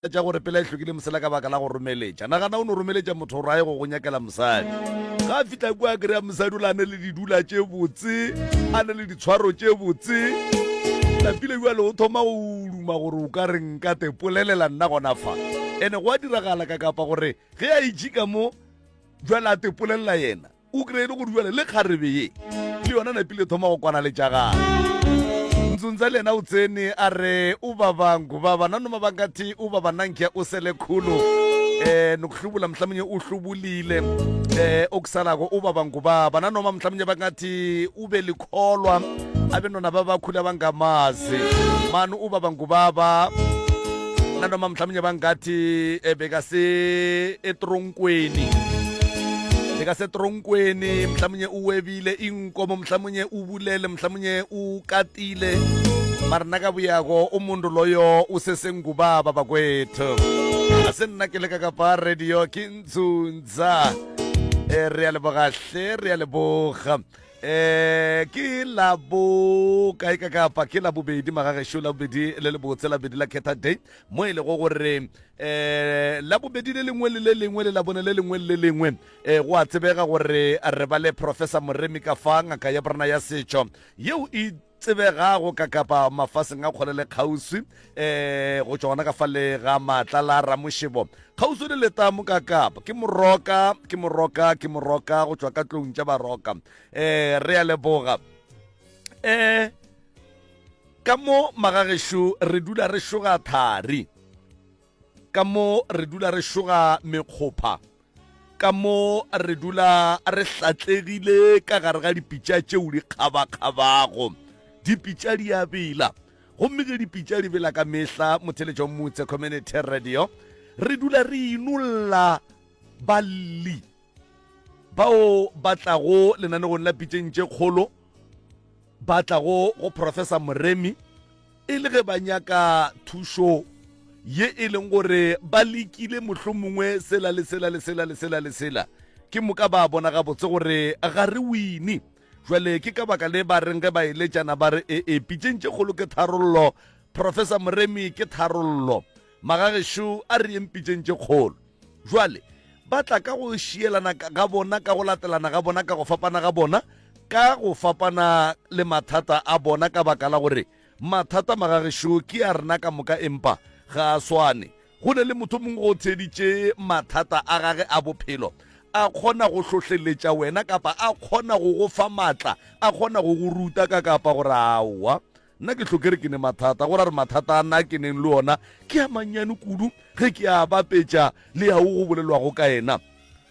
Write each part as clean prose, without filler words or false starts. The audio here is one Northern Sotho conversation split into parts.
Tša gore pela e hlokile mosela ka baka la go romeletša. Nagana o no romeletša motho gore a ye go go nyakela mosadi. Ga a fihla kua a kry-a mosadi o la ne le didula tše botse, a ne le ditshwaro tše botse. Napile bjale o thoma go duma gore o ka re nka te polelela nna gona fa. Ene go a diragala ka kapa gore ge a itše ka mo bjale a te polelela yena. O kry-e le gore bjale le kgarebe ye le yona napile thoma go kwana le tša gage. Ntsundza le yena o tsene a re o baba ngubaba nanoma bangathi o baba nankya o sele khulu eh nokuhlubula mhlamunye o hlubulile eh okusalako o baba ngubaba nanoma mhlamunye bangathi ube likholwa abentwana babakhula bangamazi mani ubaba ngubaba nanoma mhlawumnye bangathi eh, bekase etronkweni bekasetronkweni mhlawumnye uwebile inkomo mhlawumnye ubulele mhlawumnye ukatile mara nakabuyako umuntu loyo usesengubaba bakwethu asenna ke le ka kapa radio ke ntshunza eh, re a leboga hle re a leboga eh ke la bo kae ka kapa ke la bobedi magagešo la bobedi le le botse la bobedi la khetha day mo e lego gore eh la bobedi le lengwe le le lengwe le la bone le lengwe le le lengwe eh go a tsebega gore re ba le professor Moremi ka fa ngaka ya borena ya setšo yeo e tsebegago ka kapa mafaseng a kgole le kgauswi eh go tšwa gona ka fa le ga maatla la ramošebo kgauswi le letamo ka kapa ke moroka ke moroka ke moroka go tšwa ka tlong tša baroka eh re a leboga eh ka mo magagešo re dula re šoga thari ka mo re dula re šoga mekgopha Ka mo re dula re hlatlegile ka gare ga dipitša tšeo di kgabakgabago. Dipitša di a bela. Gomme ge dipitša di bela ka mehla, motheletšo Motse Community Radio, re dula re inolla balli bao ba tlago lenanegong la pitšeng tše kgolo, ba tlago go Professor Moremi, e le ge ba nyaka thušo ye e leng gore ba lekile mohlomongwe sela le sela le sela le sela le sela, ke moka ba bona gabotse gore ga re wine. Jwale ke ka baka le ba reng ge ba eletšana ba re ee, pitšeng tše kgolo ke tharollo, Professor Moremi ke tharollo, magagešo a re yeng pitšeng tše kgolo. Jwale ba tla ka go šielana ga bona, ka go latelana ga bona, ka go fapana ga bona, ka go fapana le mathata a bona, ka baka la gore mathata magagešo ke a rena ka moka empa ga a swane. Go ne le motho mongwe go theeditše mathata a gage a bophelo, a kgona go hlohleletša wena kapa a kgona go go fa matla, a kgona go go ruta ka kapa gore aowa Nna ke hlokere ke ne mathata, go ra re mathata a nna ke neng le ona ke a mannyane kudu ge ke a bapetša le ao go bolelwago ka yena.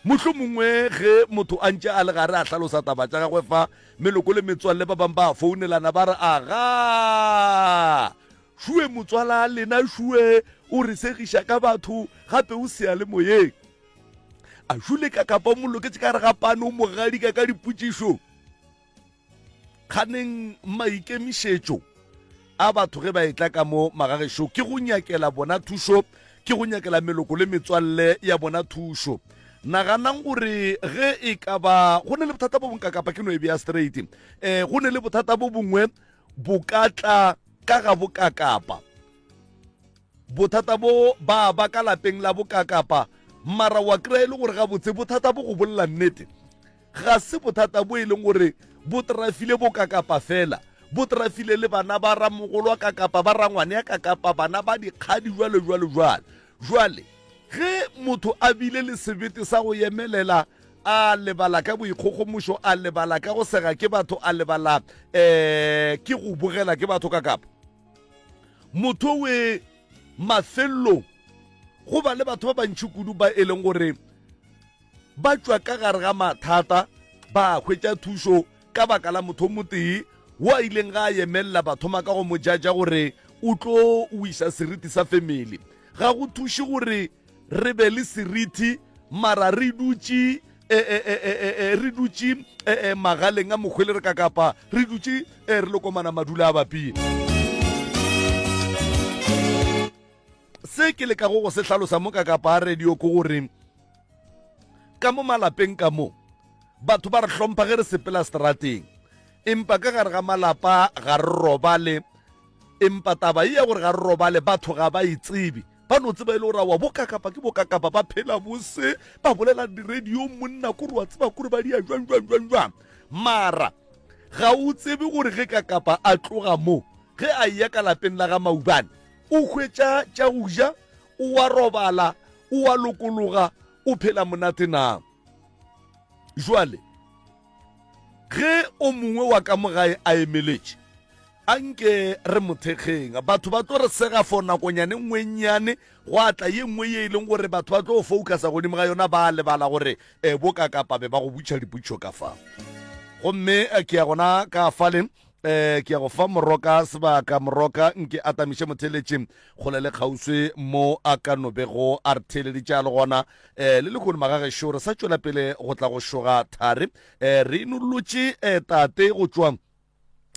Mohlomongwe ge motho a ntše a le gare a hlalosa taba tša gagwe fa, meloko le metswalle ba bangwe ba a founelana ba re, Agaa! Šue motswala lena šue o re segiša ka batho gape o seyalemoyeng. A šule ka kapa o mo loketše ka gare ga pane o mo gadika ka dipotšišo. Kganeng maikemišetšo a batho ge ba etla ka mo magagešo ke go nyakela bona thušo, ke go nyakela meloko le metswalle ya bona thušo. Naganang gore ge e ka ba go ne le bothata bo bongwe ka kapa ke no e bea straight, um go ne le bothata bo bongwe bo ka tla ka ga bokakapa. Bothata bo ba ba ka lapeng la bokakapa, mara wa kry-a e le gore gabotse bothata bo go bolela nnete Ga se bothata bo e leng gore bo trafile bokakapa fela, bo trafile le bana ba ramogolo wa kakapa, ba rangwane ya kakapa, bana ba dikgadi, jwalo jwalo jwalo. Jwale ge motho a bile le sebete sa go yemelela, a lebala ka boikgogomošo, a lebala ka go sega ke batho, a lebala um ke go bogela ke batho kakapa, motho we mafelelong go ba le batho ba bantši kudu ba e leng gore Ba tšwa ka gare ga mathata, ba hwetša thušo ka baka la motho o motee wo a ileng ga a yemelela ba thoma ka go mo jaja gore o tlo wisa seriti sa family. Ga go thuše gore re be le seriti mara re dutše re dutše magaleng a mokgwele re kakapa re dutše re le komana madula a bapile. Se ke lekago go se hlalosa mo ka kapa a radio ke gore ka mo malapeng ka mo batho ba re hlompha ge re sepela strateng, empa ka gare ga malapa ga re robale. Empa taba ye ya gore ga re robale batho ga ba e tsebe. Ba no tseba e le gore aowa bokakapa ke bokakapa, ba phela bose, ba bolela diradiong monna kore wa tseba kore ba dia jwang jwang jwang jwang. Mara ga o tsebe gore ge kakapa a tloga mo, ge a eya ka lapeng la ga Maubane, o hwetša tša go ja, o a robala, o a lokologa, o phela monate na. Jwale ge o mongwe wa ka mo gae a emeletše, a nke re mo thekgeng. Batho ba tlo re sega for nakonyane nngwe nnyane, gwa tla ye nngwe ye e leng gore batho ba tlo focusa godimo ga yona, ba lebala gore eh, bo ka kapa be ba go butšha diputšo ka fa. Gomme eh, ke ya gona ka fale eh ke ya go fa moroka sebaka moroka nke a tamiše motheletše kgole le kgauswi mo a ka no bego a re theeleditše a le gona eh le lehono magagešo re sa tšwela pele go tla go šoga thari eh re inollotše eh tate go tšwa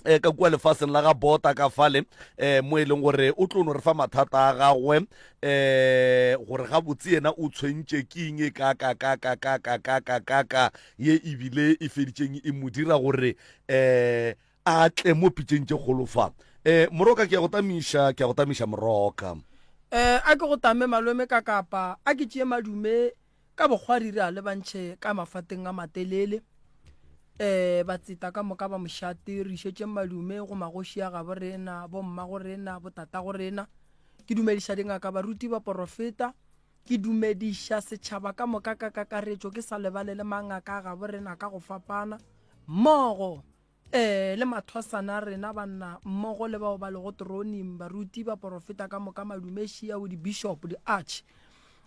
eh ka kua lefaseng la ga bota ka fale eh mo e leng gore o tlo no re fa mathata a gagwe eh gore gabotse yena o tshwentše ke eng e ka ka ka ka ka ka ka ka ka ka ye ebile e feditšeng e mo dira gore eh a tle mo pitšeng tše kgolo fa. Eh Moroka ke ya go tamiša, ke ya go tamiša Moroka. Eh a ke go tame malome ka kapa, a ke tšee madume ka bokgwari re a lebantšhe ka mafateng a matelele. Eh batseta ka moka ba mošate re išetšeng madume go magoši a gabo rena, bo mmago rena, bo tatago rena. Ke dumediša dingaka, baruti, baporofeta. Ke dumediša setšhaba ka moka ka kakaretšo ke sa lebale le mangaka a gabo rena ka go fapana, mmogo ee le mathwasana a rena banna mmogo le bao ba lego teroning, baruti, baporofeta ka moka, madumeši ao, di-bishop, di-arch.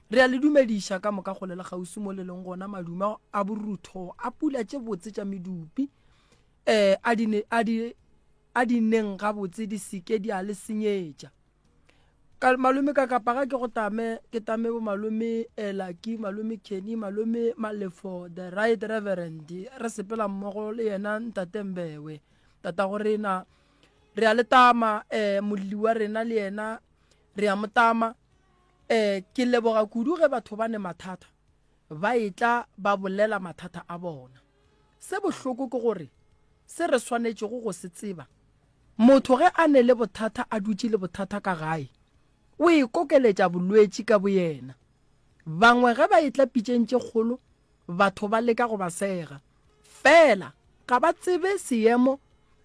Re a le dumediša ka moka kgole le kgauswi mo le leng gona, madume a borutho, a pula tše botse tša medupi, ee a di, a di, a di neng gabotse di se ke di a le senyetša. Ka malome ka kapa ga ke go tame, ke tame bo malome eh, Lucky, malome Kenny, malome Malefo, the right reverend. Re sepela mmogo le yena ntate Mbewe, tata go rena. Re a le tama, eh, molli wa rena le yena, re a mo tama. Eh, ke leboga kudu ge batho ba ne mathata, ba etla ba bolela mathata a bona. Se bohloko ke gore se re swanetšego go se tseba, motho ge a ne le bothata a dutše le bothata ka gae, o ikokeletša bolwetši ka boyena. Bangwe ge ba etla pitšeng tše kgolo, batho ba leka go ba sega. Fela ga ba tsebe seemo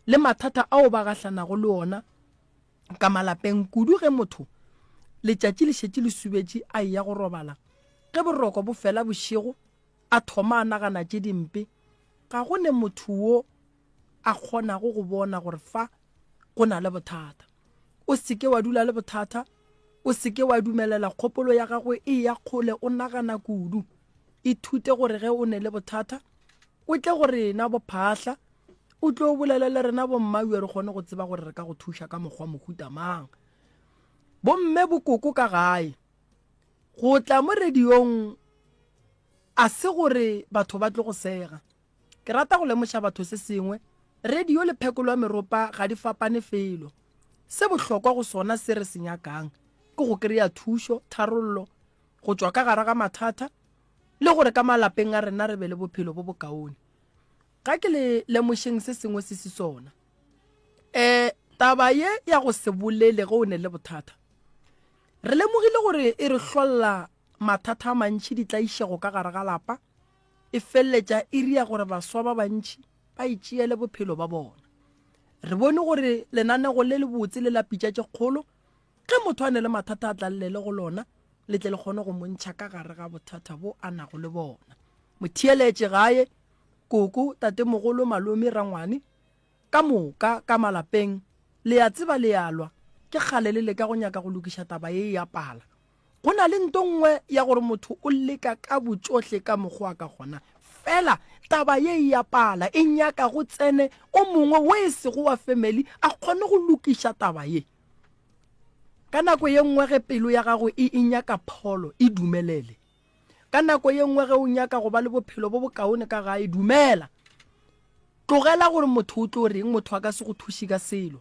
le mathata ao ba gahlanago le ona ka malapeng, kudu ge motho letšatši le šetše le subetše a eya go robala. Ge boroko bo fela bošego, a thoma a nagana tše dimpe, ga go ne motho wo a kgonago go bona gore fa go na le bothata. O se ke wa dula le bothata, o se ke wa dumelela kgopolo ya gago e eya kgole o nagana kudu. Ithute gore ge o ne le bothata, o tle go rena bophahla, o tlo bolela le rena bommaue re kgone go tseba gore re ka go thuša ka mokgwa mohuta mang. Bomme bokoko ka gae, Go tla mo radiong a se gore batho ba tlo go sega. Ke rata go lemoša batho se sengwe, radio le phekolo ya meropa ga di fapane felo. Se bohlokwa go sona se re se nyakang ke go kry-a thušo, tharollo, go tšwa ka gare ga mathata le gore ka malapeng a rena re be le bophelo bo bokaone. Ga ke le lemošeng se sengwe se se sona. Um taba ye ya go se bolele ge o ne le bothata, Re lemogile gore e re hlolla mathata a mantši ditlaišego ka gare ga lapa, e feleletša e ria gore baswa ba bantši ba itšeele bophelo ba bona. Re bone gore lenanego le lebotse le la Pitša tše Kgolo, ge motho a ne le mathata a tla llele go lona, le tle le kgone go mo ntšha ka gare ga bothata bo a nago le bona. Motheeletše gae, koko, tatemogolo, malome, rangwane, Ka moka ka malapeng, le a tseba le a lwa, ke kgale le leka go nyaka go lokiša taba ye e a pala. Go na le nto nngwe ya gore motho o leka ka botšohle ka mokgwa a ka gona, fela taba ye e a pala, e nyaka go tsene o mongwe wo e sego wa family a kgone go lokiša taba ye. Ka nako ye nngwe ge pelo ya gago e e nyaka pholo, e dumelele. Ka nako ye nngwe ge o nyaka go ba le bophelo bo bokaone ka gae, dumela. Tlogela gore motho o tlo reng, motho a ka se go thuše ka selo.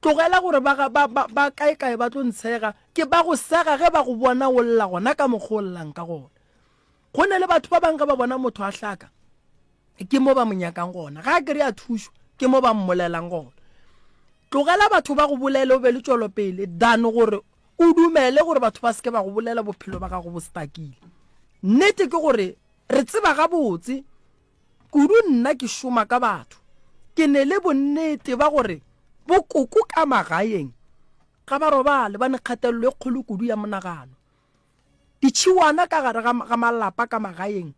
Tlogela gore ba, ba, ba, ba kaekae ba tlo ntshega, ke ba go sega ge ba go bona o lla gona ka mokgwa o llang ka gona. Go na le batho ba bangwe ge ba bona motho a hlaka, ke mo ba mo nyakang gona. Ga a kry-a thušo, ke mo ba mmolelang gona. Tlogela batho ba go bolele o be le tšwelopele than gore. O dumele gore batho ba se ke ba go bolela bophelo ba gago bo stakile. Nnete ke gore re tseba gabotse kudu nna ke šoma ka batho. Ke ne le bonnete ba gore bokoko ka magaeng ga ba robale ba ne kgatelelo e kgolo kudu ya monagano. Ditšhiwana ka gare ga, ga malapa ka magaeng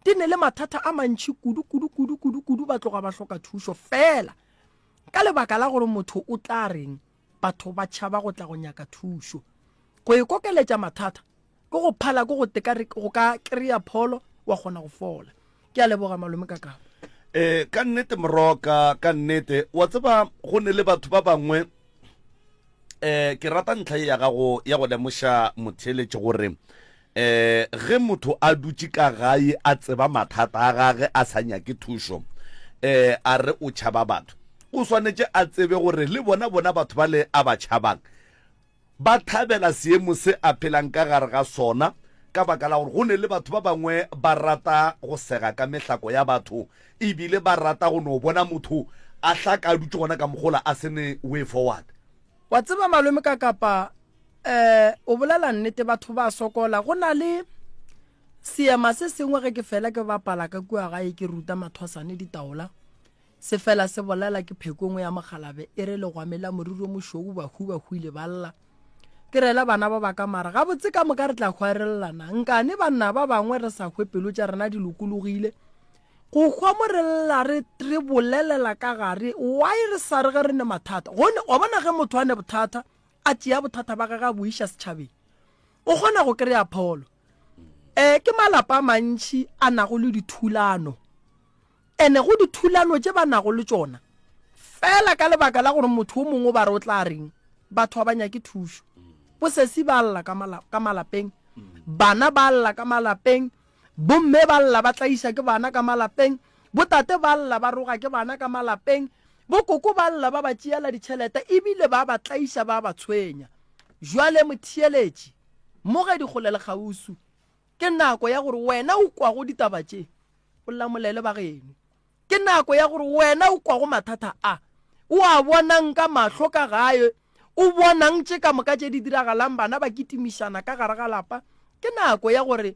di ne le mathata a mantši kudu kudu kudu kudu kudu ba tloga ba hloka thušo fela ka lebaka la gore motho o tla reng batho ba tšhaba go tla go nyaka thušo. Go ikokeletša mathata ke go phala ke go teka go ka kry-a pholo wa kgona go fola. Ke a leboga malome ka kapa. Eh, ka nnete moroka, ka nnete. Wa tseba go ne le batho ba bangwe eh ke rata ntlha ye ya gago ya go lemoša motheeletši gore eh ge motho a dutše ka gae a tseba mathata a gage a sa nyake thušo eh a re o tšhaba batho o swanetše a tsebe gore le bona bona batho ba le a ba tšhabang ba thabela seemo se a phelang ka gare ga sona ka baka la gore go ne le batho ba bangwe ba rata go sega ka mehlako ya batho ebile ba rata go no bona motho a hlaka a dutše gona ka mogola a se ne way forward. Wa tseba malome ka kapa eh o bolela nnete batho ba sokola go na le seema se sengwe ge ke fela ke bapala ka kua gae ke ruta mathwasane ditaola se fela se bolela ke pheko nngwe ya mogalabe e re legwame la moriri o mošweu bahu ba hwile ba lla ke rela bana ba ba ka mara gabotse ka moka re tla hwa re llana nkane banna ba bangwe re sa hwe pelo tša rena di lokologile Go hwa mo re lla re, re bolelela ka gare, why re sa re ge re ne mathata. Gone, wa bona ge motho a ne bothata, a tšea bothata ba gage a bo iša setšhabeng, o kgona go kry-a pholo. Um ke malapa a mantši a nago le dithulano, ene go dithulano tše ba nago le tšona, fela ka lebaka la gore motho o mongwe ba re o tla reng, batho ga ba nyake thušo. Bosesi ba lla ka, mala, ka malapeng, bana ba lla ka malapeng, Bomme ba lla ba tlaiša ke bana ka malapeng, botate ba lla ba roga ke bana ka malapeng, bokoko ba lla ba ba tšeela ditšhelete ebile ba ba tlaiša ba ba tshwenya. Jwale motheeletši, mo ge di kgole le kgauswi, ke nako ya gore wena o kwago ditaba tše o lamolele ba geno. Ke nako ya gore wena o kwago mathata a, o a bonang ka mahlo ka gae, o bonang tše ka moka tše di diragalang, bana ba kitimišana ka gare ga lapa. Ke nako ya gore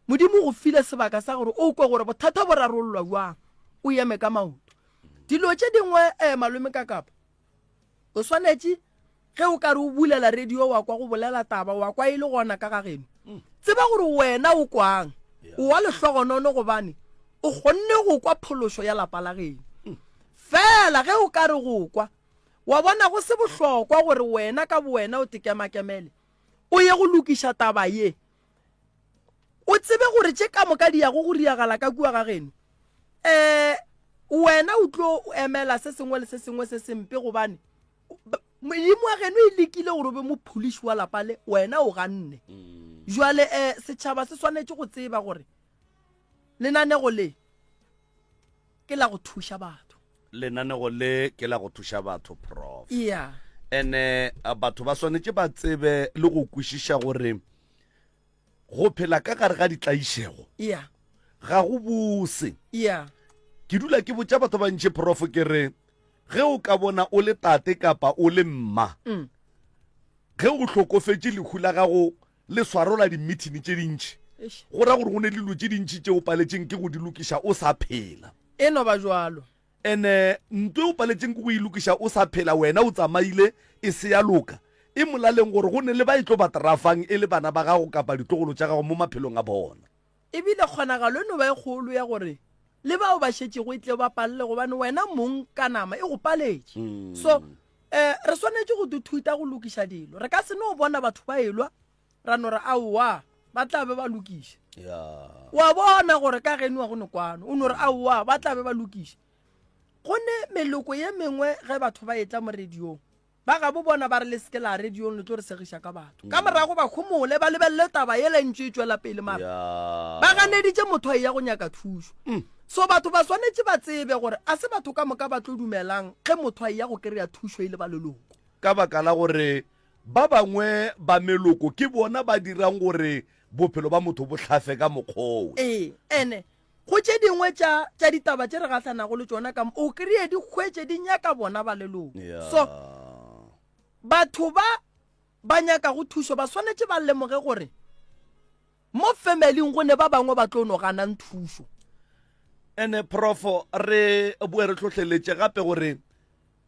Modimo o go file sebaka sa gore o kwe gore bothata bo rarollwa bjang, o eme ka maoto. Dilo tše dingwe, eh, malome Kakapa, O swanetše, ge o ka re o bulela radio wa kwa go bolela taba, wa kwa e le gona ka ga geno. Mm. Tseba gore wena o kwang. O wa lehlogonono gobane o kgonne go kwa phološo ya lapa la geno. Mm. Fela ge o ka re go kwa, wa bona go se bohlokwa gore wena ka bowena o tekemakemele, o ye go lokiša taba ye. O tsebe gore tše ka moka di yago go riagala ka kua ga geno. Um wena o tlo emela se sengwe le se sengwe se sempe gobane Modimo wa geno e lekile gore o be mophološi wa lapa le, wena o ganne. Jwale um setšhaba se swanetše go tseba gore lenanego le ke la go thuša batho. Lenanego le ke la go thuša batho, Prof. Yeah. Ene batho ba swanetše ba tsebe le go kwešiša gore go phela ka gare ga ditlaišego yeah. ga go bose. Yeah. Ke dula ke botša batho ba ntši Prof ke re ge o ka bona o le tate kapa o le mma mm. ge o hlokofetše lehu la gago le swarola dimithini tše dintši go ra gore go ne le dilo tše dintši tše o paletšeng ke go di lokiša o sa phela. E no ba jwalo. Ene nto e o paletšeng ke go e lokiša o sa phela wena o tsamaile e se ya loka, e molaleng gore go ne le ba e tlo ba trafang e le bana ba gago kapa ditlogolo tša gago mo maphelong a bona. E bile kgonagalo e no ba e kgolo ya gore le bao ba šetšego e tle ba palele gobane wena mong ka nama e go paletše. So, eh, re swanetše go ithuta go lokiša dilo. Re ka se no bona batho ba elwa ra no re aowa ba tla be ba lokiša. Wa bona gore ka geno wa go ne kwano, o no re aowa ba tla be ba lokiša. Go ne meloko ye mengwe ge batho ba etla mo radiong Ba gabo bona ba re le se ke la radiong le tlo re segiša ka batho. Ka morago ba khomole ba lebelele taba yela e ntše e tšwela pele mara ba ganeditše motho a eya go nyaka thušo. So batho ba swanetše ba tsebe gore a se batho ka moka ba tlo dumelang ge motho a eya go kry-a thušo e le ba leloko. Ka baka la gore ba bangwe ba meloko ke bona ba dirang gore bophelo ba motho bo hlafe ka mokgwa owe. Ee, ene Go tše dingwe tša, tša ditaba tše re gahlanago le tšona ka mo, o kreye di hwetše di nyaka bona ba leloko. So, batho ba. ba nyakago thušo ba swanetše ba lemoge gore mo familing go ne ba bangwe ba tlo no ganang thušo. Ene Prof re boe re hlohleletše gape gore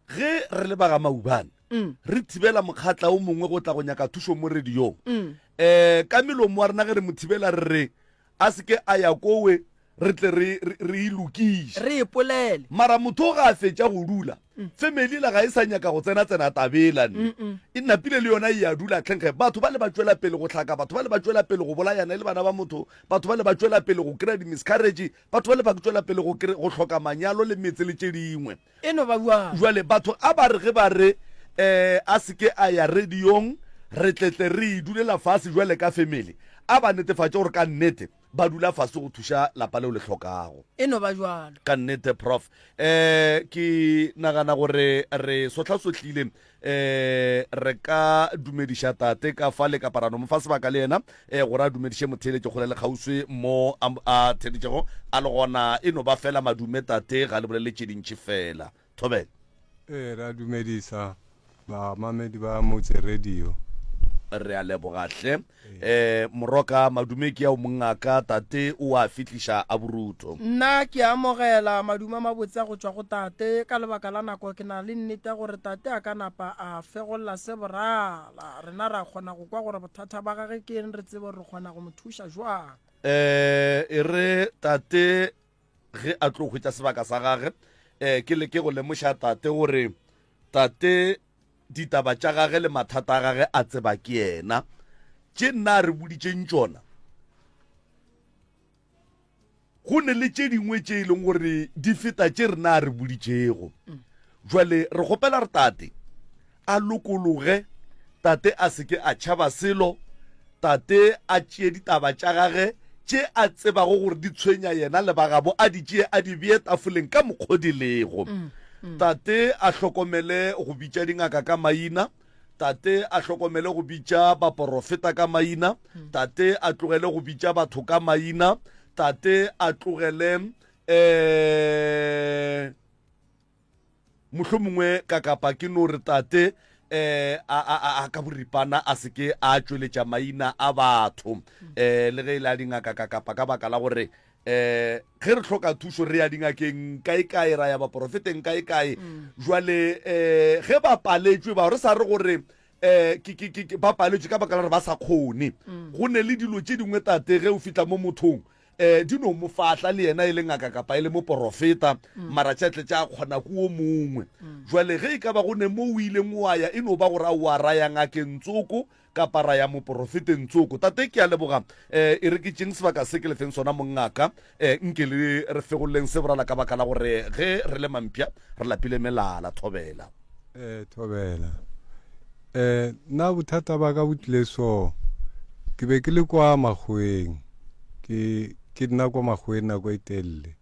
ge re le ba ga Maubane mm. re thibela mokgatla o mongwe go tla go nyaka thušo mo radiong mm. eh ka melomo wa rena ge re mo thibela re re a se ke a ya kowe re tle re re e lokiše re ipolele mara motho ga a fetša go dula mm. family la ga e sa nyaka go tsena tsena tabela nne e napile le yona e ya dula tlhenkge batho ba le ba tšwela pele go hlaka batho ba le ba tšwela pele go bolayana e le bana ba motho batho ba le ba tšwela pele go kry-a di-miscarriage batho ba le ba tšwela pele go go hloka manyalo le metse le tše dingwe E no ba bjalo. Bjale batho a ba re ge ba re um a se ke a ya radiong, re tle tle re e dulela fase bjale ka family, a ba netefatše gore ka nnete ba dula fase go thuša lapa leo le hlokago. E no ba bjalo. Ka nnete Prof. Um ke nagana gore re sohlasohlile um re ka dumediša tate ka fa le kapa ra no mo fa sebaka le yena um gore a dumediše motheeletši kgole le kgauswi mo a, a theeletšego a le gona. E no ba fela madume tate, ga le bolele tše dintši fela. Thobela. Ee, ra dumedisa bamamedi ba Motse Radio. Re a leboga hle. Eh, Moroka, madume ke ao mongaka, tate o a fihliša a borutho. Nna ke amogela madume a mabotse a go tšwa go tate. Ka lebaka la nako ke na le nnete ya gore tate a ka napa a fegolla se borala. Rena ra kgona go kwa gore bothata ba gage ke eng re tsebe gore re kgona go mo thuša jwang. Eh, e re tate ge a tlo hwetša sebaka sa gage, eh, ke leke go lemoša tate gore tate Ditaba tša gage le mathata a gage a tseba ke yena. Tše nna a re boditšeng tšona, go ne le tše dingwe tše e leng gore di feta tše rena a re boditšego. Jwale re kgopela re tate a lokologe, tate a se ke a tšhaba selo, tate a tšee ditaba tša gage tše a tsebago gore di tshwenya yena le ba gabo, a di tšee a di bee tafoleng ka mokgo di lego. Tate a hlokomele go bitša dingaka ka maina, tate a hlokomele go bitša baporofeta ka maina, tate a tlogele go bitša batho ka maina, tate a tlogele um mohlomongwe ka kapa ke no re tate eh a a a ka boripana a se ke a tšweletša maina a batho eh le ge e le a dingaka ka kapa ka baka la gore eh ge re hloka thušo re ya dingakeng kae-kae, ra ya baporofeteng kae-kae. Jwale eh ge ba paletšwe ba re sa re gore eh ke ke ke ba paletšwe ka baka la gore ba sa kgone. Go ne le dilo tše dingwe tate ge o fihla mo mothong eh di no mo fahla le yena e le ngaka kapa e le moporofeta mara tša tle tša kgona ko o mongwe. Jwale ge e ka ba go ne mo o ileng wa ya e no ba gore aowa ra ya ngakeng tsoko Kapa ra ya moporofeteng tsoko. Tate, ke a leboga. E, e re ke tšeng sebaka se ke le feng sona, mongaka. E, nke le re fegolleng se borala ka baka la gore ge re le mampša re lapile melala. Thobela. E, thobela. E, nna bothata ba ka bo tlile so. Ke be ke le kwa makgoweng. Ke, ke nna kwa makgoweng nako e telele.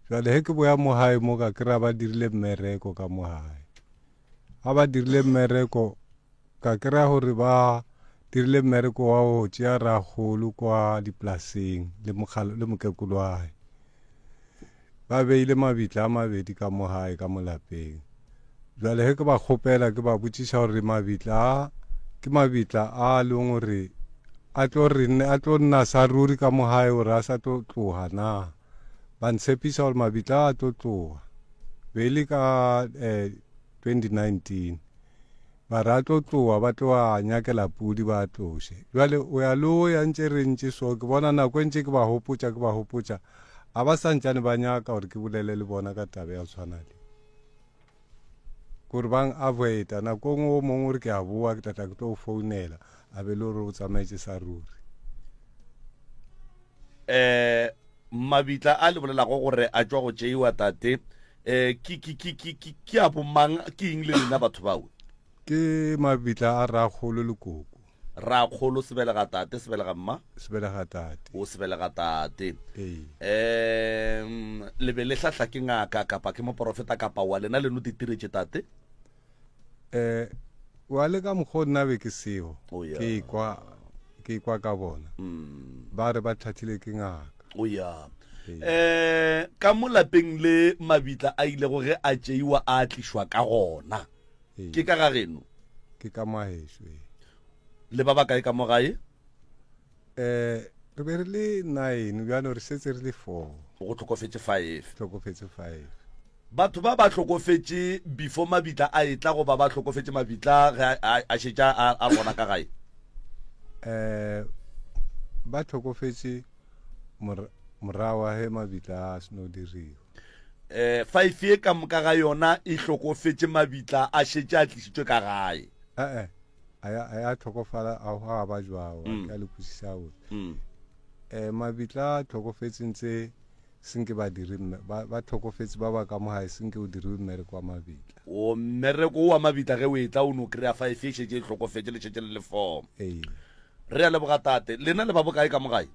Jwale ge ke boya mo gae mo ka kry-a ba dirile mmereko ka mo gae. Ga ba dirile mmereko, Ka kry-a gore ba dirile mmereko wa go tšea rakgolo kwa dipolaseng le mokgalo le mokekolo wa gae. Ba beile mabitla a mabedi ka mo gae ka mo lapeng. Jwale ge ke ba kgopela ke ba botšiša gore mabitla a ke mabitla a leng gore a tlo re a tlo nna sa ruri ka mo gae gore a sa tlo tloga na. Ba ntshepiša gore mabitla a tlo tloga. Be e le ka eh, 2019. Ba re a tlo tloga, ba tlo a nyakela pudi ba a tloše. Bjale o ya le o ya ntše re ntše so, ke bona nako e ntše ke ba gopotša, ke ba gopotša, a ba sa ntšane ba nyaka gore ke bolele le bona ka taba ya go tshwana le. Kore bang avoida, nako e nngwe o mongwe o re ke a boa, ke tla tla ke tlo go founela, a be le gore o tsamaetše sa ruri. Eh, mabitla a le bolelago gore a tšwa go tšeiwa tate, eh, ke, ke, ke, ke, ke, ke a bomang, ke eng le lena batho bao? Ke mabitla a rakgolo le koko. Rakgolo sebelega tate, sebelega mma? Sebelega tate. O sebelega tate. Ee. Um, le be le hlahla ke ngaka kapa ke moporofeta kapa wa lena le no titiretše tate? Eh, wa le ka mokgwa o nna be ke seo. Oh, yeah. Ke kwa ke kwa ka bona. Mm. Ba re ba tlhathile ke ngaka. Oh, yeah. Ee. Eh, ka mo lapeng le mabitla a ilego ge a tšeiwa a tlišwa ka gona. Ee. Ke ka ga geno? Ke ka maheso. Ee. Le ba bakae ka mo gae? Um re be re le nine, bjalo re setse re le four. Go hlokofetše five. Hlokofetše five. Batho ba ba hlokofetše before mabitla a etla goba ba hlokofetše mabitla ge a, a šetše a, a gona ka gae? Um ba hlokofetše morago ga ge mabitla a seno diriwa. Um five ye ka moka ga yona e hlokofetše mabitla a šetše a tlišitšwe ka gae? E-e, a ya, a ya hlokofala a gwa ba jwao, mm. ke a le kwešiša botse. Mm. Um mabitla a hlokofetše ntse senke ba dire ba, ba hlokofetše ba ba ka mo gae senke o diriwe mmereko wa mabitla. O mmereko wa mabitla ge o etla o no kry-a five e šetše e hlokofetše le šetše le le four. Ee. Re a leboga tate. Lena le ba bokae ka mo gae?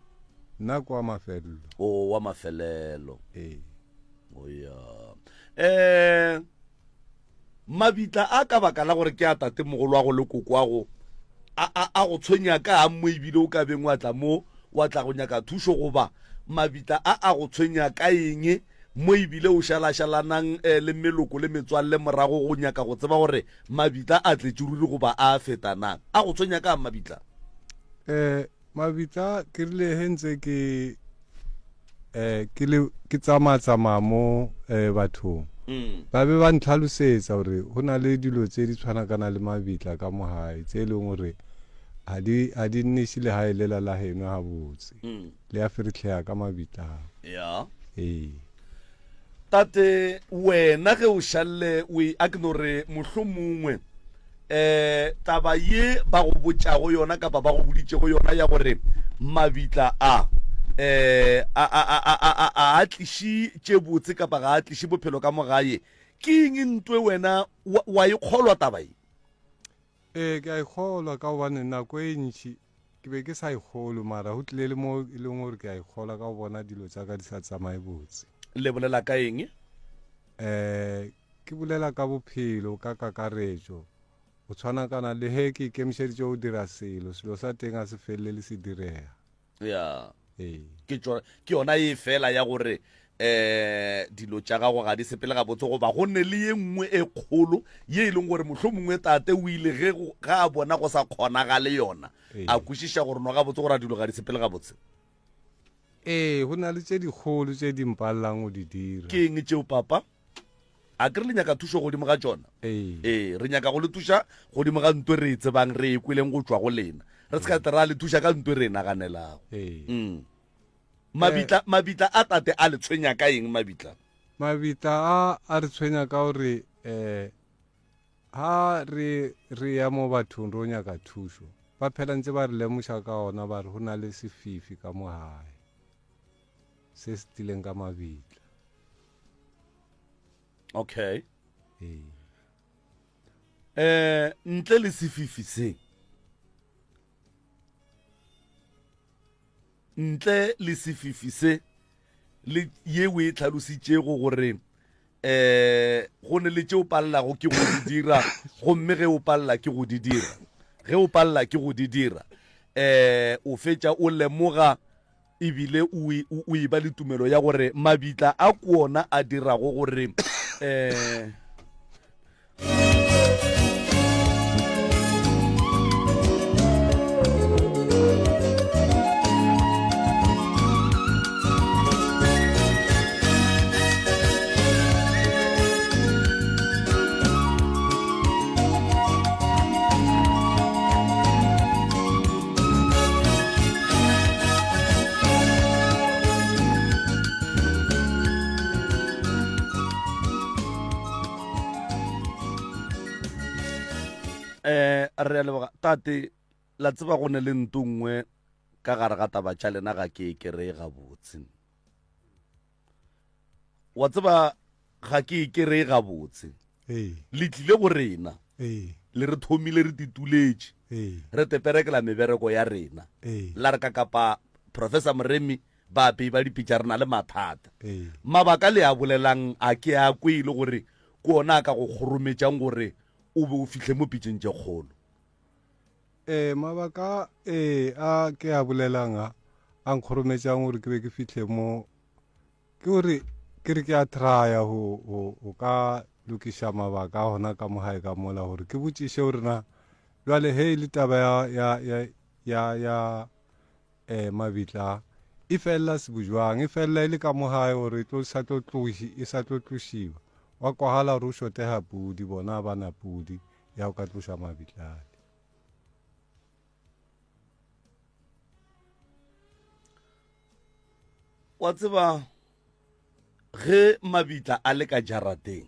Nna ke wa mafelelo. O wa mafelelo. Ee. O ya. Eh mabitla a ka baka la gore ke a tate mogolo wa go le koko wa go a a a go tshwenya ka mo ebile o ka beng wa tla mo wa tla go nyaka thušo goba mabitla a a go tshwenya ka eng mo ebile o šalašalanang eh, le meloko le metswalle morago go nyaka go tseba gore mabitla a tletše ruri goba a feta na a go tshwenya ka mabitla? Eh Mabitla ke rile he ntse ke eh ke le ke tsamaya tsamaya mo eh bathong mm. ba be ba ntlhalosetsa gore go na le dilo tse di tshwanakana le mabitla ka mo gae tse e leng gore ga di ga di nneše legae lela la geno gabotse mm. le a feretlhega ka mabitla ya ee Tate, wena ge o šalle o e, a ke no re mohlomongwe um taba ye ba go botšago yona kapa ba go boditšego yona ya gore mabitla a um a a a a a a a tliše tše botse kapa ga a tliše bophelo ka mo gae, ke eng ntwe wena wa, wa e kgolwa taba ye? Ee, ke a e kgolwa ka gobane nako e ntši Ke be ke sa e kgolwe, mara go tlile le mo e leng gore ke a e kgolwa ka go bona dilo tša ka di sa tsamaye botse. Le bolela ka eng? Um ke bolela ka bophelo ka kakaretšo. Go tshwanakana le ge ke ikemišeditše go dira selo, selo sa teng ga se felele se direga. Ya. Ee. Ke tšona, ke yona ye fela ya gore um dilo tša gago ga di sepele gabotse goba go ne le ye nngwe e kgolo ye e leng gore mohlomongwe tate o ile ge ga a bona go sa kgonagale yona a kwešiša gore no gabotse gore a dilo ga di sepele gabotse. Ee, go na le tše dikgolo tše di mpalelang go di dira. Ke eng tšeo, papa? A ke re le nyaka thušo godimo ga tšona? Ee. Ee, re nyaka go le thuša godimo ga nto e re e tsebang, re e kweleng go tšwa go lena. Re se ka tle ra le thuša ka nto e re e naganelago. Ee. Mm. Mabitla, mabitla a tate a le tshwenya ka eng mabitla? Mabitla a a re tshwenya ka gore um ha re re ya mo bathong ro nyaka thušo, ba phela ntse ba re lemoša ka ona ba re go na le sefifi ka mo gae se se tlileng ka mabitla. Okay. Ee. Eh, ntle le sefifi se Ntle le sefifi se le ye o e tlhalositšego gore um go ne le tše o palelago ke go di dira, gomme ge o palela ke go di dira, ge o palela ke go di dira um o fetša o lemoga ebile o o e ba le tumelo ya gore mabitla a ke ona a dirago gore um Eh, re a leboga tate. La tseba go ne le nto nngwe ka gare ga taba tša lena ga ke e kereye gabotse. Wa tseba ga ke e kereye gabotse. Ee. Le tlile go rena. Ee. Le re thomile re tituletše. Ee. Re teperekela mebereko ya rena. Ee. La re ka kapa Professor Moremi baapei ba dipitša re na le mathata. Ee. Mabaka le a bolelang a ke a kwe e le gore ke ona a ka go kgorometšang gore o be o fihle mo pitšeng tše kgolo. Ee, mabaka ee a ke a bolelang a a nkgorometšang gore ke be ke fihle mo ke gore ke re ke a trya go, go, go ka lokiša mabaka a gona ka mo gae ka mola gore ke botšiše gore na. Bjale ge e le taba ya, ya, ya, ya, ya eh, mabitla e felela sebojwang, e felela e le ka mo gae gore e tlo sa tlo tloši, e sa tlo tlošiwa. Wa kwagala gore o šotega pudi, bona ga ba na pudi ya go ka tloša mabitla ale. Wa tseba ge mabitla a le ka jarateng,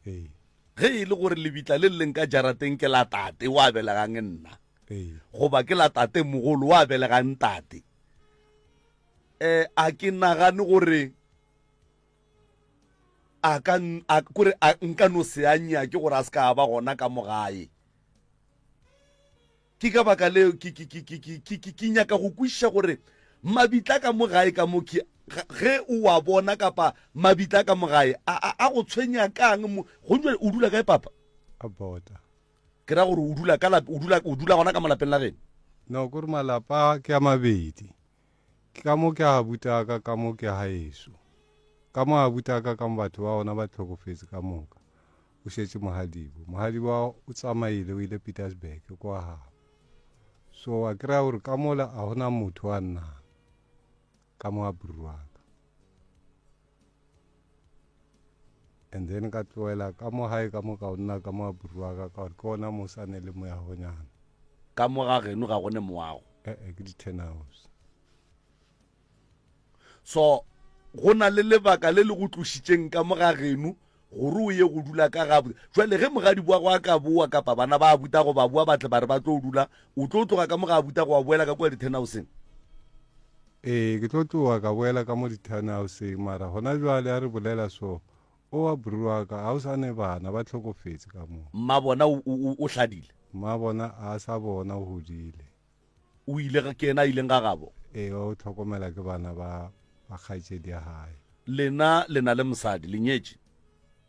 Ee. ge e le gore lebitla le leng ka jarateng ke la tate wa belegang nna, Ee. goba ke la tate mogolo wa belegang tate, eh, a ke nagane gore a ka a kore a nka no se a nyake gore a se ka ba gona ka mo gae. Ke ka baka leo ke, ke, ke, ke, ke, ke, ke, ke nyaka go kwešiša gore mabitla ka mo gae ka mo ke, ge o a bona kapa mabitla ka mo gae a, a, a go tshwenya kang mo, go jwale o dula kae papa? A bota. Ke ra gore o dula ka lap, o dula, o dula gona ka mo lapeng la geno? No, kore malapa ke a mabedi. Ke ka mo ke a butaka, ka mo ke ga ešo. Ka mo a butaka ka mo batho ba gona ba hlokofetse ka moka. O šetše mogadibo. Mogadibo wa o tsamaile o ile Petersburg kwa gabo. So wa kry-a gore ka mola a gona motho wa nnang ka mo a brwaka. And then ka tloela ka mo gae ka mo ka o nna ka mo a brwaka ka gore ke gona mo sa ne le moyagonyana. Ka mo ga geno ga go ne moago? Eh-eh, ke di-ten house. So go na le lebaka le le go tlošitšeng ka mo ga geno gore o ye go dula ka ga jwale ge mogadi wa go a ka boa kapa bana ba abuta go ba boa ba tle ba re ba tlo dula o tlo tloga ka mo ga abuta go wa boela ka kua di-ten houseng? Ee, ke tlo tloga ka boela ka mo di-ten houseng mara gona jwale a re bolela so o wa bru wa ka ga o sa ne bana ba hlokofetse ka mo. Mma bona o, o, o hladile? Mma bona a sa bona o godile. O ile, ke yena a ileng ga gabo? Ee, o hlokomela ke bana ba, ba kgaetšedi ya gae. Lena le na le mosadi, le nyetše?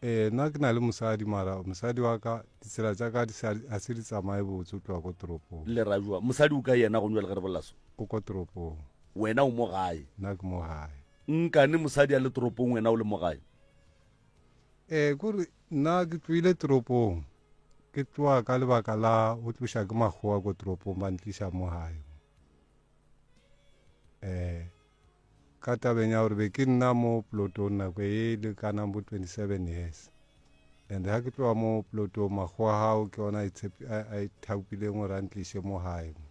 Ee, nna ke na le mosadi, mara mosadi wa ka, ditsela tša ka di sa, ga se di tsamaye botse, o tloga ko toropong. Le ra jwang? Mosadi o kae yena gone bjale ge re bolela so? O ko toropong. Wena o mo gae? Nna ke mo gae. Nkane mosadi a le toropong wena o le mo gae? Ee, kore nna ke tlohile toropong. Ke tloga ka lebaka la go tloša ke makgowa ko toropong ba ntliša mo gae. Eh, ka tabeng ya gore be ke nna mo plotong nako e lekanang bo 27 years. And ha ke tloga mo plotong makgowa gago ke ona a ithaopileng gore a ntliše mo gae mo.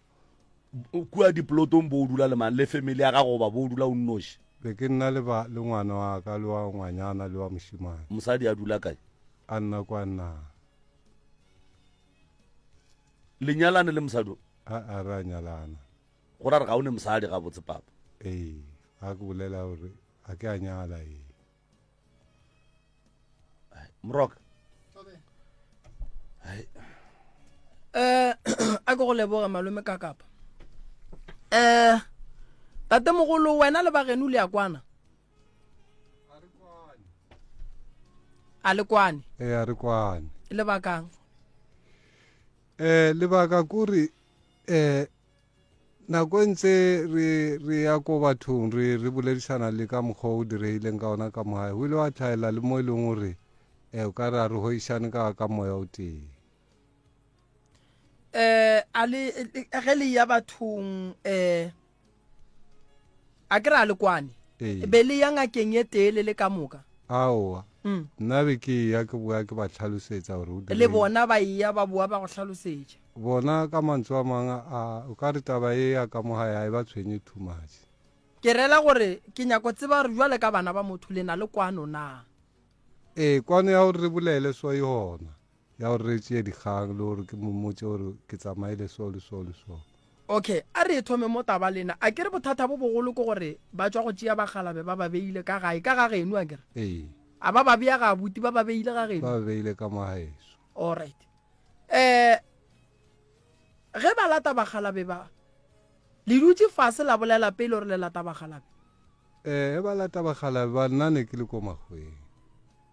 Kua diplotong bo o dula le mang? Le family ya gago goba bo o dula o nnoši? Be ke nna le ba, le ngwana wa ka, le wa ngwanyana, le wa mošemane. Mosadi a dula kae? A nna kwa nnang. Le nyalane le mosadi o? A a re a nyalana. Go ra re ga o ne mosadi gabotse papa? Ee, ga ke bolela gore ga ke a nyala ee. Moroka. Eh, a ke go leboge malome ka kapa. Eh, tate mogolo wena le bageno le ya kwana? A le kwane? Ee, a re kwane. Lebakang? Eh, lebaka kore eh nako e ntse re re ya ko bathong re re boledišana le ka mokgwa o diregileng ka ona ka mogae o ile wa tlhaela le mo e leng gore um o ka re a re hoišane ka ka moya o tee um a le ge le ya bathong um a ke re a le kwane be le ya ngakeng ye tee le le ka moka aowa mm. nna be ke ya ke boa ke ba tlhalosetsa gore le bona ba eya ba boa ba go tlhalosetša bona ka mantswe a mangwe a o ka re taba e ya ka mo gae ga e ba tshwenye too much ke rela gore ke nyako tseba gore jwale ka bana ba motho le na le kwano na ee kwano ya gore re bolele so e gona ya gore re tšee dikgang le gore ke mmotse gore ke tsamaile so le so le so. Okay, a re e thome mo taba lena. A ke re bothata bo bogolo ke gore ba tšwa go tšea bakgalabe ba ba beile ka gae, ka ga geno a ke re? Ee. A ba ba bea ga abuti, ba ba beile ga geno? Ba ba beile ka mo gaeso. Alright. Eh, ge ba lata bakgalabe ba, le dutše fase la bolela pele gore le lata bakgalabe? Eh, ge ba lata bakgalabe ba, nna ne ke le ko makgoweng.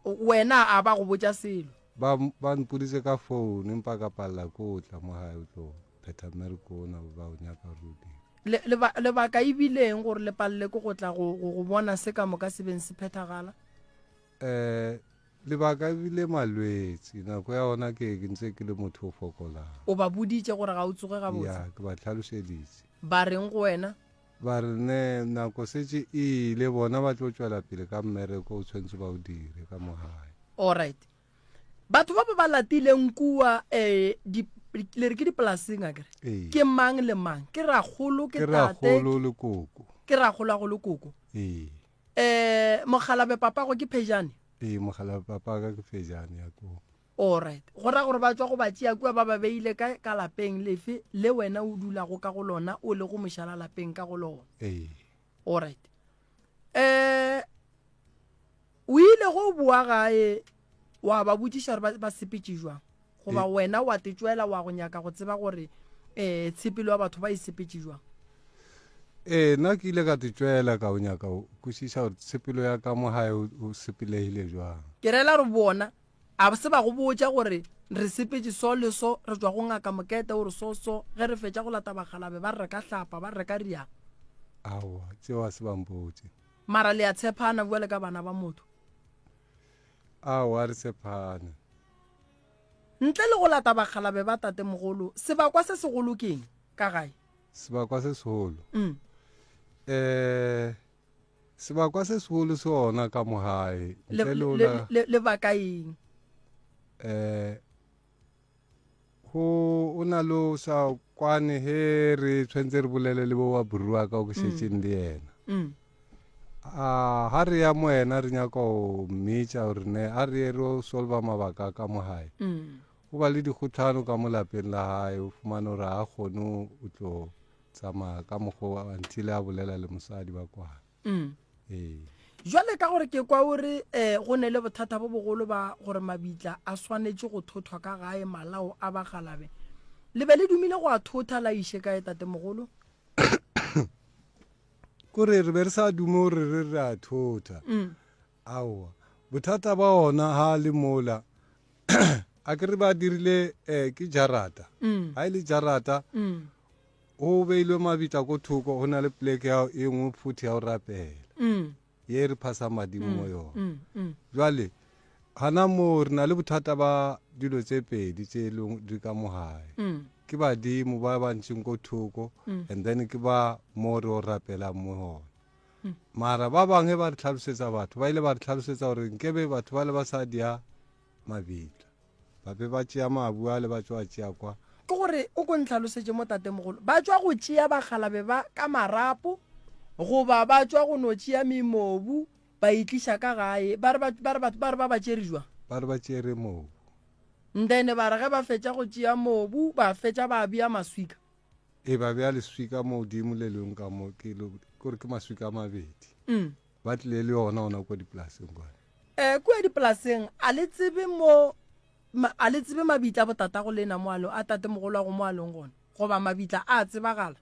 Wena a ba go botša selo? Ba, ba mpoditše ka phone, empa ka palela ke go tla mo gae o tlo phetha mmereko ona ba o nyaka gore o dire. Le, leba, lebaka e bile eng gore le palele ke go tla go, go, go bona se ka moka se beng se phethagala? Eh, Lebaka e bile malwetši. Nako ya gona ke ke ntse ke le motho o fokolang. O ba boditše gore ga o tsoge gabotse? Ya, ke ba hlalošeditše. Ba reng go wena? Ba re, Ne, nako setše e ile, bona ba tlo tšwela pele ka mmereko o tshwanetse ba o dire ka mo gae. Alright. Batho ba ba ba latileng kua eh, di, le re ke dipolaseng akere? Ee. Ke mang le mang? Ke rakgolo, ke Ke tate? rakgolo le koko. Ke rakgolo le koko. Ee. Eh, mokgalabe papago ke Phejane? Ee, mokgalabe papaka ke Phejane ya koo. Alright. Go ra gore ba tšwa go ba tšea kua ba ba beile ka, ka lapeng lefe le wena o dulago ka go lona, o lego mošala lapeng ka go lona? Ee. Alright. Eh, o ile go boa gae wa ba botšiša gore ba, ba sepetše jwang? Goba Ee. wena wa te tšwela wa go nyaka go tseba gore eh, tshepelo ya batho ba e sepetše jwang? Ee, nna ke ile ka te tšwela ka o nyaka go kwešiša gore tshepelo ya ka mo gae o, o sepelegile jwang. Ke rela gore bona a se ba go botša gore re sepetše so le so, re tšwa go ngaka Mokete o re so so, ge re fetša go lata bakgalabe ba re re ka hlapa, ba re re ka riang. Aowa, tšeo a se ba mpotše. Mara le a tshepana bjale ka bana ba motho? Aowa, re tshepane. Ntle le go lata bakgalabe ba tatemogolo, sebakwa se segolo ke eng ka gae? Sebakwa se segolo? Mm. Eh, sebakwa se segolo se ona ka mo gae. Le, Ntle le le, ola, le, le baka eng? eh, go o na le o sa kwane he re tshwanetse re bolele le bo wa borua ka o ke šetšeng le yena. Mm. A ha re ya mo yena re nyaka go mmitša gore ne a re ye re o solva mabaka a ka mo gae. Mm. O ba le dikgotlhano ka mo lapeng la gae, o fumane gore ga a kgone o tlo tsamaya ka mokgwa until a bolela le mosadi ba kwana. Mm. Ee. Jwale ka gore ke kwa o re um go ne le bothata bo bogolo ba gore mabitla a swanetše go thothwa ka gae malao a bagalabe. Le be le dumile go a thotha la iše kae tatemogolo? Kore re be re sa dume gore re re a thotha. Mm. Aowa. Bothata ba ona ha le mola a ke re ba dirile eh, ke jarata. Mm. Ha e le jarata Mm. go beilwe mabitla ko thoko go na le pleke ya e nngwe futhi ya go rapela. Mm. Ye re phasa madimo mo yona. Mm. Mm. Jwale gana mo re na le bothata ba dilo tse pedi tse e leng di ka mo gae. Mm. Ke badimo ba ba ntšeng ko thoko Mm. and then ke ba mo re o rapelang mo gona. Mm. Mara ba bangwe ba re tlhalosetsa batho ba ile ba re tlhalosetsa gore nkebe batho ba le ba sa dia mabitla ba be ba tšea mabu a le ba tšwa tšea kwa. Ke gore o ko ntlhalosetše mo tatemogolo, ba tšwa go tšea bakgalabe ba ka marapo goba ba tšwa go no tšea memobu ba e tliša ka gae? Ba re ba, ba re ba, ba re ba ba tšere jwang? Ba re ba tšere mobu. Then ba re ge ba fetša go tšea mobu ba fetša ba bea maswika. E ba bea leswika mo godimo le lengwe ka mo, ke lo, kore ke maswika a mabedi. Mm. Ba tlile le yona ona kua dipolaseng kwane. Eh, kua dipolaseng a le tsebe mo, ma, a le tsebe mabitla a botatago lena mo a lo, a tatemogolo wa go mo a leng gona, goba mabitla a a tsebagala?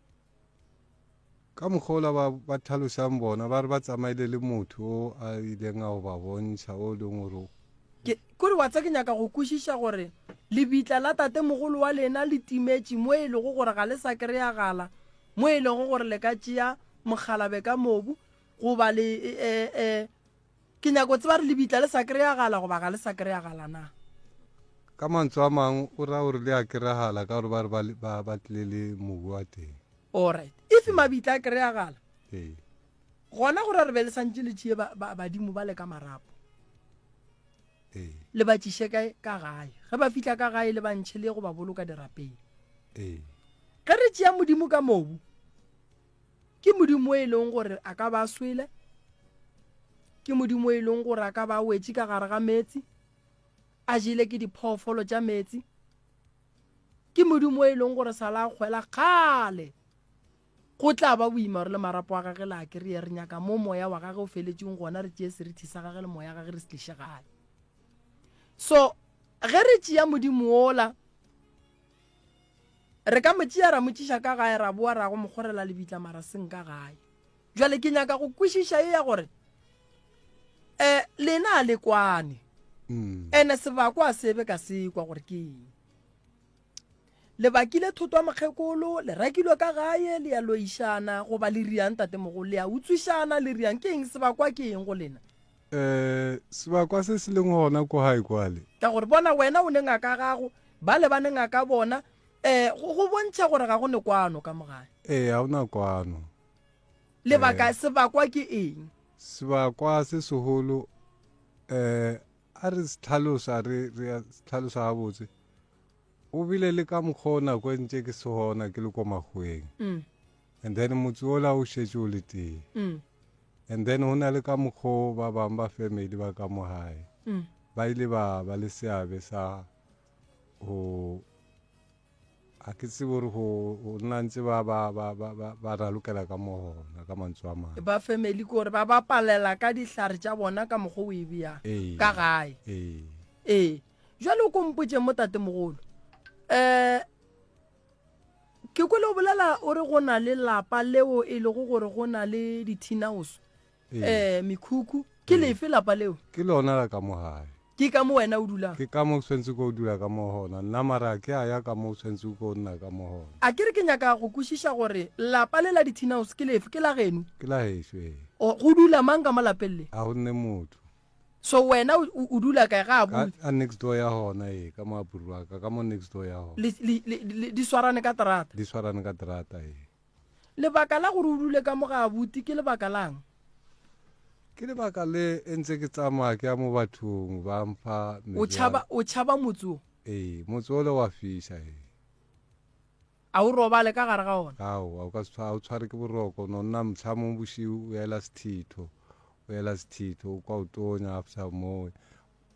Ka mokgwa ola ba, ba tlhalosang bona, ba re ba tsamaile le motho o a ileng a go ba bontšha, o leng gore o. Ke, kore wa tsa ke nyaka go kwešiša gore lebitla la tatemogolo wa lena le timetše mo e lego gore ga le sa kreyagala, mo e lego gore le ka tšea mokgalabe ka mobu, goba le, e, e, ke nyaka go tseba gore lebitla le sa kreyagala goba ga le sa kreyagala na. Ka mantswe a mangwe o ra gore le a kreyagala ka gore ba re ba, ba, ba tlile le mobu wa teng. Alright. If mabitla a kreyagala, Ee. gona gore re be le santše le tšee ba, ba, badimo ba le ka marapo. Ee. Le ba tšiše kae? Ka gae. Ge ba fihla ka gae le ba ntšhe le ye go ba boloka dirapeng. Ee. Ge re tšea Modimo ka mobu, ke Modimo e leng gore a ka ba a swele, ke Modimo e leng gore a ka ba a wetše ka gare ga meetse, a jele ke diphoofolo tša meetse, ke Modimo e leng gore sala a kgwela kgale. Go tla ba boima gore le marapo a gage le a kry-e. Re nyaka mo moya wa gage o feletšeng gona, re tšee serithi sa gage le moya gage re se tliše gae. So ge re tšea Modimo wola, re ka mo tšea ra mo tšiša ka gae, ra boa ra go mo kgorela lebitla mara seng ka gae. Jwale ke nyaka go kwešiša ye ya gore um lena a le kwane, Mm. ene sebakwa a sebe ka sekwa gore ke eng. Le bakile thoto ya mokgekolo, le rakilwe ka gae, le ya loišana, goba le riang tatemogolo, le ya utswišana, le riang ke eng, sebakwa ke eng go lena? Um sebakwa se se leng gona ko gae kwale. Ka gore bona wena o ne ngaka ya gago, bale ba ne ngaka bona, um go, go bontšha gore ga go ne kwano ka mo gae. Ee, ga go na kwano. Lebaka, sebakwa ke eng? Sebakwa se segolo, um a re se hlalosa, re, re a se hlalosa gabotse. O bile le ka mokgwa o nako e ntše ke se gona ke le ko makgoweng. Mm. And then motse ola o šetše o le tee. Mm. And then go na le ka mokgwa o ba bangwe ba family ba ka mo gae. Mm. Ba ile ba ba le seabe sa go a ke tsebe gore go go nna ntse ba ba ba ba ba ba ralokela ka mo gona ka mantswe a mangwe. Ba family ke gore ba bapalela ka dihlare tša bona ka mokgwa o e beyang Ee. ka gae. Ee. Ee. Jwale o ko mpotše mo tatemogolo. Um ke kwele o bolela o re go na le lapa leo e lego gore go na le dithinaoso Ee. um mekhukhu. Ke lefe lapa leo? Ke lona la ka mo gae. Ke ka mo wena o dulang? Ke ka mo ke tshwanetse ko dula ka mo gona. Nna mara ke a ya ka mo tshwanetse ko nna ka mo gona. A ke re ke nyaka go kwešiša gore lapa le la dithinaoso ke lefe? Ke la geno? Ke la gešo ee. O, go dula mang ka mo lapeng le? A go nne motho. So wena o, o dula kae? Ga Ka, abuti? a next door ya gona ee, ka mo abuti wa ka, ka mo next door ya gona. Le, le, le, le, di swarane ka terata? Di swarane ka terata ee. Lebaka la gore o dule ka mo ga abuti ke lebaka lang? Ke lebaka le e ntse ke tsamaya ke ya mo bathong ba mpha O tšhaba, o tšhaba motse o? Ee, motse ole wa fiša ee. A o robale ka gare ga ona? Aowa, o ka se tshwa, o tshware ke boroko, no nna mohla mong bošiu o ela sethitho, o ela sethitho, o kwa o tonya after moo,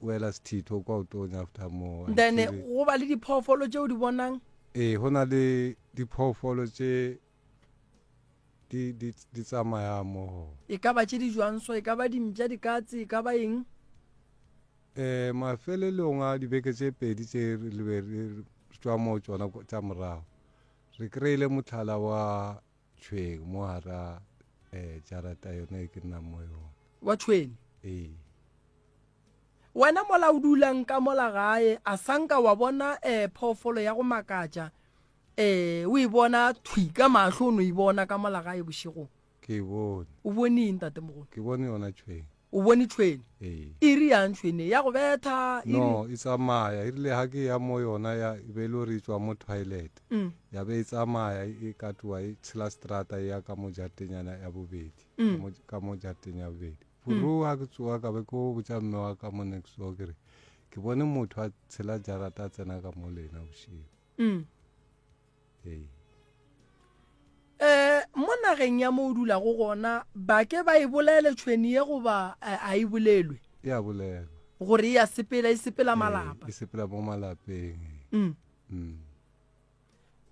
o ela sethitho, o kwa o tonya after moo. Then go ba le diphoofolo tše o di bonang? Ee, go na le diphoofolo tše di, di, di tsamayang mo gona. E ka ba tše di jwang so? E ka ba dimpša, dikatse, e ka ba eng? Eh, mafelelong a dibeke tše pedi tše re be re tšwa mo tšona tša morago, re kry-ile mohlala wa tšhweng mo gara um jarata yone e ke nnang mo yona. Wa tšhwene? Ee. Wena mola o dulang ka mola gae, a sanka wa bona um phoofolo ya go makatša um o e bona thwi ka mahlo o no e bona ka mola gae bošegong? Ke e bone. O bone eng tatemogolo? Ke bone yona tšhwene. O bone tšhwene? Ee. E ri yang tšhwene? Ya go betha? E no, e tsamaya. E rile ga ke ya mo yona ya e be e le gore e tšwa mo toilet. Mm. Ya be e tsamaya e katoa e tshela strata e ya ka mo jatenyana ya bobedi. Mm. Ka mo, ka mo jateng ya bobedi. Furu ga ke tsoga ka be ke o botša mme wa ka mo next door ke re ke bone motho a tshela jarata a tsena ka mo lena bošego. Mm. Ee. Eh, mo nageng ya mo o dulago gona, ba ke ba e bolele tšhweni ye goba eh, a e bolelwe? E a bolelwa. Gore e a sepela, e sepela Ee, malapa. e sepela mo malapeng. ee. Mm. Mm.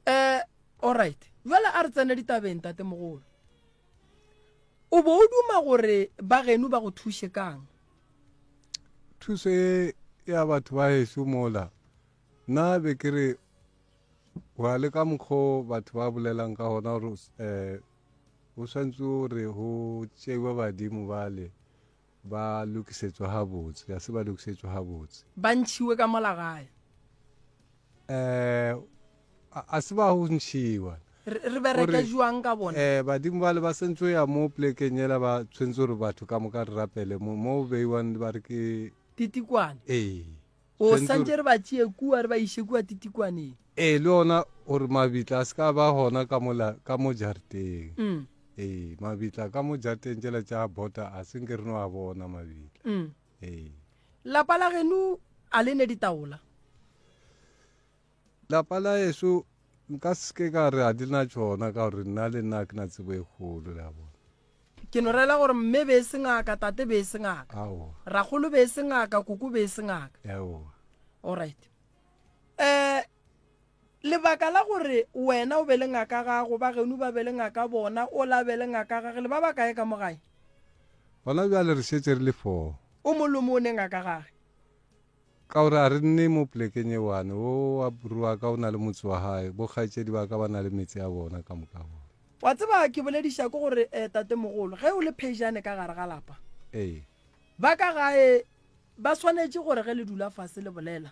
Eh, alright. Jwale a re tsene ditabeng, tatemogolo. O bo o duma gore ba geno ba go thuše kang? Thuso e ya batho ba heso mola, nna be ke re Go ya le ka mokgo batho ba bolelang ka gona gore um go swantse gore go tšeiwe badimo bale ba lokisetswe gabotse, ga se ba lokisetswe gabotse. Ba ntšhiwe ka mola gae. Um a se ba go ntšhiwa. Re bereke jwang ka bona? Um badimo bale ba sentse ya mo plekeng yela ba tshwentse gore batho ka moka re rapele mo mo beiwang ba re ke Titikwane. Ee. O santše re ba tšee kua re ba iše kua titikwaneng. Ee, le ona gore mabitla a se ka ba gona ka mola ka mo jarateng. Mm. Ee, mabitla ka mo jarateng tšela tša bota a se nke re no a bona mabitla. Mm. Ee. Lapa la geno a le ne ditaola? Lapa la heso nka se ke ka re ga di na tšona ka gore nna le nna ke na tsebo e kgolo le a bona. Ke no rela gore mme be e se ngaka, tate be e se ngaka. Aowa. Rakgolo be e se ngaka, koko be e se ngaka. Aowa. Alright. Eh lebaka la gore wena o be le ngaka gago, ba geno ba be le ngaka bona, o la be le ngaka gage, le ba ba kae ka mo gae? Gona bjale re šetše re le four. O molomo o ne ngaka gage. Ka gore a re nne mo polekeng e one, wo wa buru wa ka o na le motse wa gae, bo kgaetšedi ba ka ba na le metse ya bona ka moka bona. Wa tseba ke bolediša ke gore eh, tatemogolo, ge o le phejane ka gare ga lapa, Ee. ba ka gae ba swanetše gore ge le dula fase le bolela,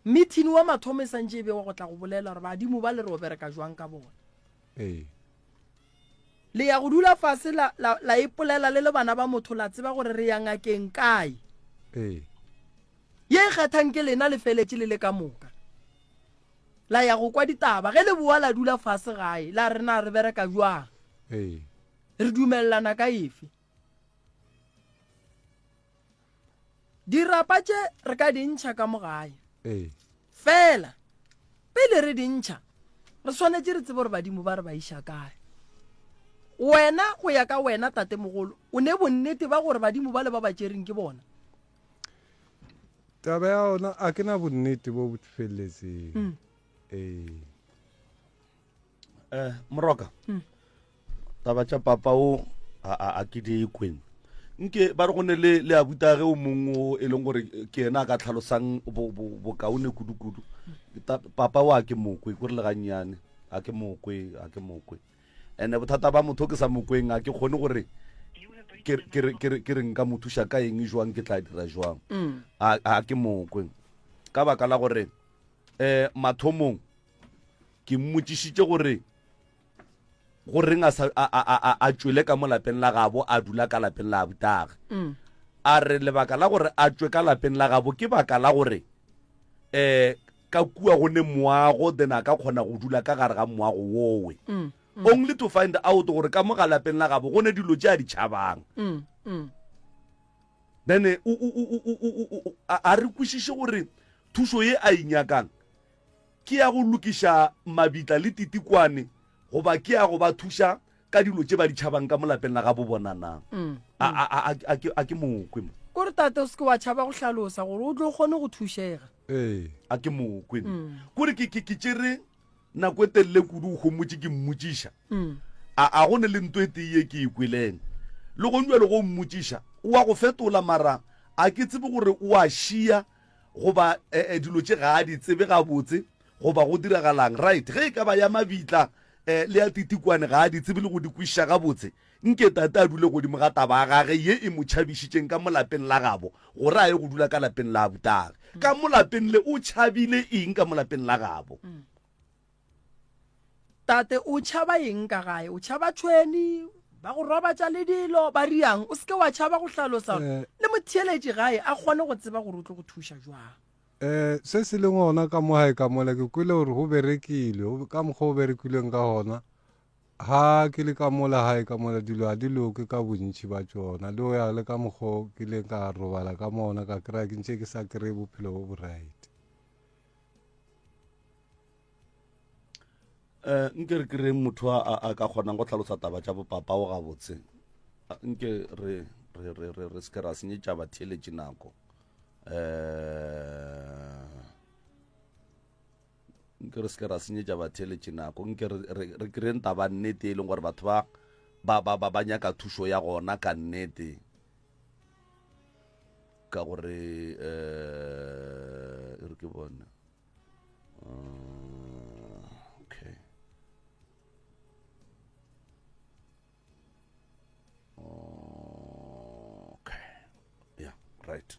mithini wa mathomo e santše e be wa go tla go bolela gore badimo ba le re o bereka jwang ka bona. Ee. Le ya go dula fase la, la, la ipolela le le bana ba motho, la tseba gore re ya ngakeng kae. Ee. Ye e kgethang ke lena le feletše le le ka moka. La ya go kwa ditaba. Ge le boa la dula fase gae, la re na re bereka bjang? Ee. Re dumelelana ka efe? Dirapa tše re ka di ntšha ka mo gae. Ee. Fela pele re di ntšha, re swanetše re tsebe gore badimo ba re ba iša kae. Wena go ya ka wena tatemogolo, o ne bonnete ba gore badimo ba le ba ba tšereng ke bona? Taba ya ona a ke na bonnete bo bo felletseng. Mm. Ee. Eh, moroka mm. taba tša papa o a a ke di kweng nke ba re go ne le le abuta ge o mongwe o e leng gore ke yena a ka tlhalosang bokaone kudu-kudu papa o a ke mokwe ko re le gannyane a ke mokwe a ke mokwe ene bothata ba motho ke sa mokweng a ke kgone gore ke re nka mo thuša ka eng jwang ke tla dira jwang mm. a ke mokwe ka baka la gore um mathomong Ke mmotšišitše gore go reng a sa a a a a tšwele ka mo lapeng la gabo a dula ka lapeng la abutage. Mm. A re lebaka la gore a tšwe ka lapeng la gabo ke baka la gore eh ka kua go ne moago then a ka kgona go dula ka gare ga moago wowe. Mm. Mm. Only to find out gore ka mo ga lapeng la gabo go ne dilo tše a di tšhabang. Mm. Mm. Then o o o o o a re kwešiše gore thušo ye a e nyakang Ke ya go lokiša mabitla le titikwane goba ke ya go ba thuša ka dilo tše ba di tšhabang ka mo lapeng la gabo bona na? A, a, a, a, a ke, a ke mokwe mo. Kore tate o se ke wa tšhaba go hlalosa gore o tlo kgone go thušega. Ee. A ke mokwe. Kore ke, ke, ke tšere nako e telele kudu o homotše ke mmotšiša. A, a go ne le nto e tee ye ke e kweleng. Le gong bjalo go mmotšiša, o a go fetola mara a ke tsebe gore o a šia goba eh, eh, dilo tše ga a di tsebe gabotse goba go diragalang. Right, ge e ka ba ya mabitla eh, le ya titikwane ga a di tsebe le go di kwešiša gabotse, nke tate a dule godimo ga taba ya gage ye e mo tšhabišitšeng ka mo lapeng la gabo gore a ye go dula ka lapeng la abutage. Ka mo lapeng le o tšhabile eng ka mo lapeng la gabo? Tate, o tšhaba eng ka gae? O tšhaba tšhweni? Ba go robatša le dilo? Ba riang? O se ke wa tšhaba go hlalosa gore Eh. le motheeletši gae a kgone go tseba gore o tlo go thuša jwang. Eh, se se leng gona ka mo gae ka mola ke kwele gore go berekilwe go- ka mokgwa o berekilweng ka gona ga ke le ka mola gae ka mola dilo ga di loke ka bontši ba tšona le go ya le ka mokgwa o ke ileng ka robala ka mona ka kry-a ke ntše ke sa kry-e bophelo bo bo right Eh, nke re kry motho a a ka kgonang go tlhalosa taba tša bopapao gabotse nke re re re re re se ke ra senyetša batheeletši nako eh nke re se ke ra senyetša batheeletši nako nke re re re kry-eng taba nnete e leng gore batho ba ba ba ba ba nyaka thušo ya gona ka nnete ka gore eh e re ke bone Uh, okay. Okay. Yeah, right.